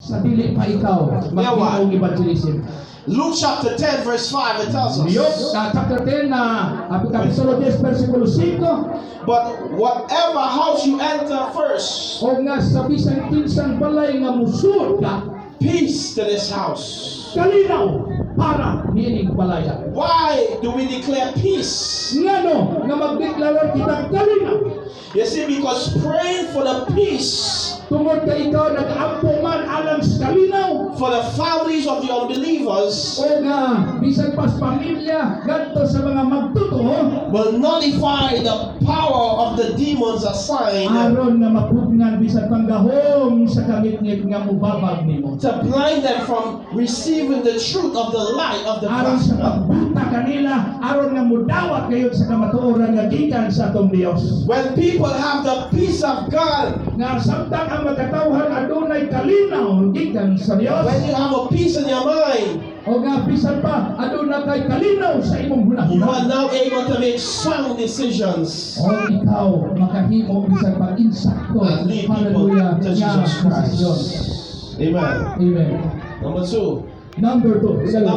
Sa dili pa ikaw maghimong evangelism. Luke chapter 10, verse 5, it tells us. Luke chapter 10 na Kapitulo 10 versikulo 5. But whatever house you enter first, O nga sa bisan kinsang balay nga musud ka, peace to this house. Kalinaw para niining balaya. Why do we declare peace? Ngano nga magdeklarar kita kalinaw? You see, because praying for the peace Tungod kay ikaw nag-ampo man alang sa kalinaw for the families of the unbelievers o nga bisan pas pamilya ngadto sa mga magtotoo will nullify the power of the demons assigned aron nga mapugnan bisan pang gahom sa kangitngit nga mubabag nimo to blind them from receiving the truth of the light of the aron sa gospel. Pagbuta kanila aron nga mudawat gayud sa kamatuoran nga gikan sa atong Dios. When people have the peace of God, Nga samtang ang makatawhan adunay kalinaw gikan sa Dios, when you have a peace in your mind, o nga bisan pa aduna kay kalinaw sa imong you hunahuna, are now able to make sound decisions o ikaw makahimo bisan pag insakto, and lead people hallelujah, to nga Jesus desisyon. Christ. Amen. Amen. Number two. Number two.